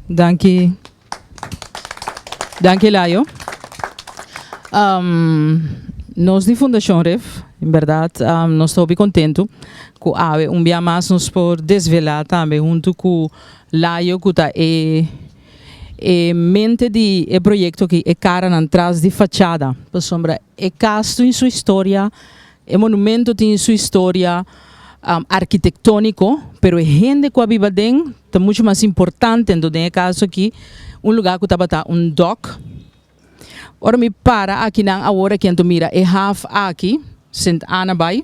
Danki. Danki Layo. Um, nos di Fundacion Rif, en berdad, um, nos ta hopi contento cu awe un bia mas nos por desvela tambe hunto cu Layo cu ta e e mente di e proyecto aki, e caranan tras di fachada. Pasobra e cas tin su historia, E monumento tin su historia arkitektonico, pero e hende cu a biba den ta mucho mas importante. Enton den e caso aki, un lugar cu tabata un dok. Ora mi para akinan awor aki anto mira e haf aki, Sint Anna Bay,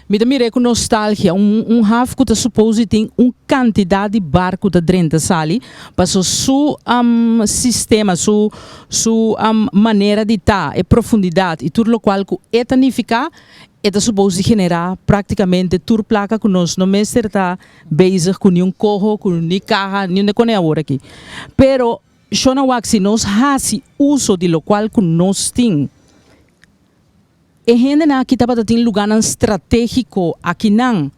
mi ta mir'é cu nostalgia, un un haf cu ta suppose di tin un cantidad di barco ta drenta sali, paso su sistema, su Su manera di ta, e profundidad y tur locual cu e ta nifica, e ta supos di genera practicamente tur placa cu nos no mester ta bezig cu niun coho, cu ni caha, niun de cone awor aki. Pero, Shona wak si nos haci uso di locual cu nos tin, e hendenan aki tabata tin luganan strategico akinan.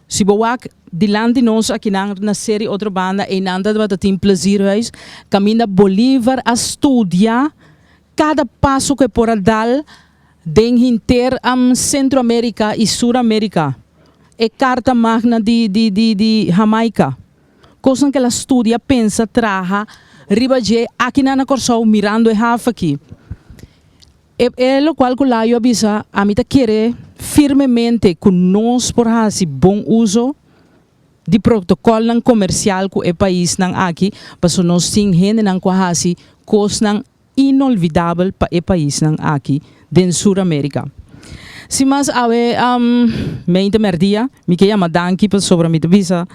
Si bo wak dilanti nos akinan na seri otro banda einan tabata tin Plezierhuis kaminda Bolivar a studia kada paso ku e por a dal den hinter Sentro Amerika i Sur Amerika. E karta magna di di di di Hamaika. Kosnan ku el a studia, pensa, traha riba dje akinan na Kòrsou mirando e haf aki. E e lokual ku Layo a bisa, Ami ta kere firmemente ku nos por hasi bon uso di protokolnan komersial ku e paisnan aki, pasobra nos tin hendenan ku a hasi kosnan inolvidabel pa e paisnan aki den Sur Amerika. Sin mas awe meinta merdia mi ke yama danki pasobra mi ta bisa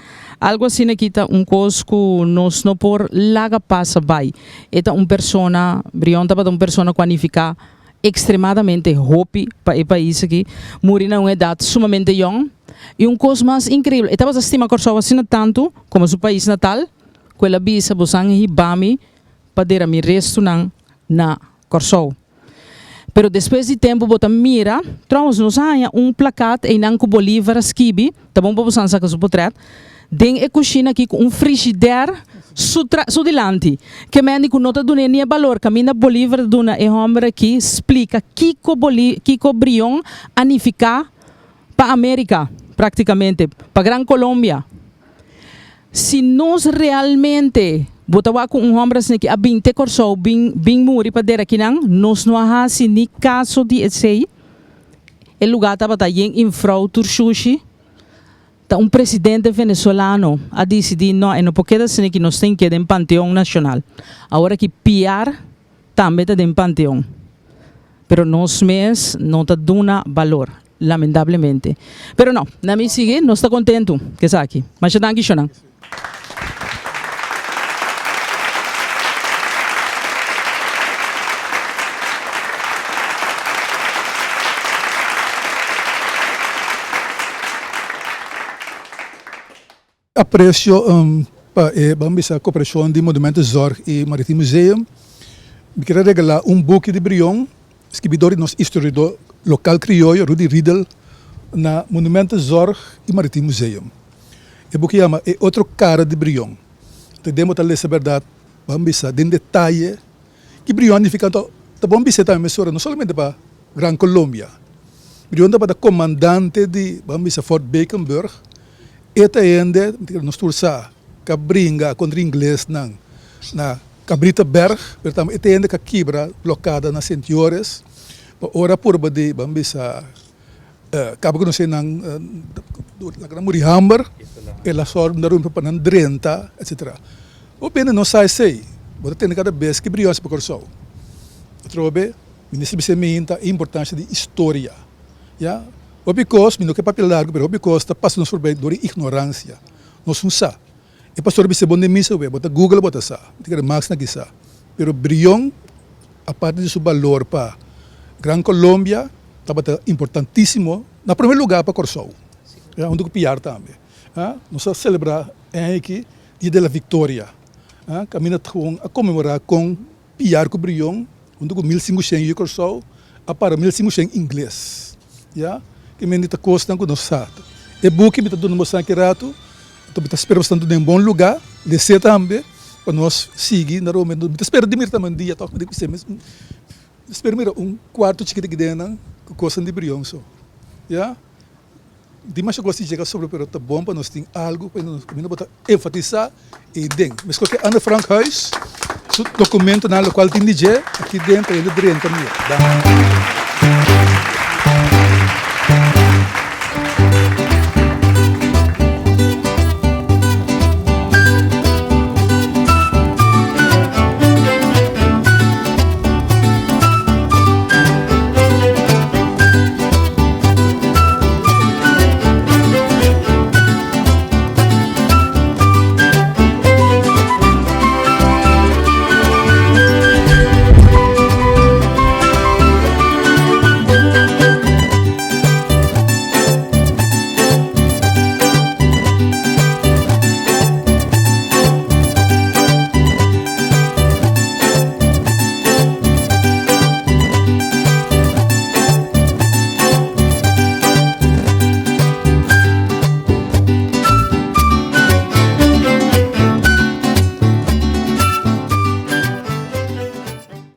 algu asina aki ta un kos ku nos no por laga pasa bai. E ta un persona, Brion tabata un persona ku a nifiká ekstremadamente hopi pa e pais aki, muri na un edat sumamente yòn. I un kos mas inkreibel, e tabata stima Kòrsou asina tantu komo su pais natal, ku el a bisa, Bosan hiba mi pa dera mi restunan na Kòrsou. Pero despues di tempu bo ta mira, trouwens nos a haña un plakat einan ku Bolívar a skibi, ta bon pa bosan saka su potrèt, den e kushina aki ku un frishider su tra su dilanti. Ke mende ku no ta dun'é ni e balor kaminda Bolívar ta duna e hòmber aki splika kiko Bolí kiko Brion a nifiká pa Amérika praktikamente, pa Gran Colombia. Si nos realmente bo ta wak ku un hòmber asina ki a bin te Kòrsou bin bin muri pa dera kinan, nos no a hasi ni kaso di esei. E lugá tabata yen infrou tur shushi. Ta un presidente venezolano a disidí no e no por keda asina ki nos tin keda den Panteon Nashonal. Awor aki Piar tambe ta den Panteon. Pero nos mes no ta duna balor, lamentablemente. Pero no, na mi sigui, nos ta kontentu ku esaki. Masha danki shonnan. Aprecio pa e ban bisa cooperacion di Monumentenzorg y Maritiem Museum. Mi kier a regala un buki di Brion, skibi dor di nos historiador local crioyo Rudy Riedel na Monumentenzorg y Maritiem Museum. E buki yama E otro cara di Brion. Ta den bo ta lesa berdad ban bisa den detaye ki Brion a nifica. Anto ta bon bisa tambe mesora no solamente pa Gran Colombia. Brion tabata comandante di ban bisa Fort Beekenburg. E ta hende, nos tur sa, ka bringa kontra inglesnan na Cabrita Berg, pero tambe e ta hende ka kibra blokada na Sint Joris, pa ora purba di, ban bisa, kaba ku nos nan laga nan muri hamber, el a sòru nan rumpe pa nan drenta, etsetera. Hopi hende no sa esei, bo ta tende kada bes ki brioso pa Kòrsou. Atrobe, Minister bisa mi ta e importansia di historia. Ya, hopi kos, mi no ke papia largu, pero hopi kos ta pasa nos forbei dor di ignoransia. Nos no sa. E pastor a bisa bo den misa web, bo ta google bo ta sa. Mi ta kere mas na kisa. Pero Brion, aparte di su balor pa Gran Colombia, tabata importantisimo, na primer lugar pa Kòrsou. Ya, huntu ku Piar tambe. Ya, nos a selebrá e aña aki Dia de la Victoria. Ya, kaminda ta gewoon a konmemorá kon Piar ku Brion, huntu ku 1500 yu Kòrsou, a para 1500 ingles. Ya, ke mende ta kosnan ku nos sa. E buki mi ta duna boso aki ratu. Anto mi ta spera bo sta den bon lugá, les'é tambe pa nos sigui na Roma. Mi ta spera di mira tambe un dia tòg, mi ta spera mira un kuarto chikito aki den nan ku kosnan di Brion so, ya. Di masha kos di yega sobre pero ta bon pa nos tin algu pa nos kaminda bo ta enfatisá ei den. Meskos ku Anne Frank Huis su dokumentonan lokual tin di dje aki den pa hende drenta mira. Danki.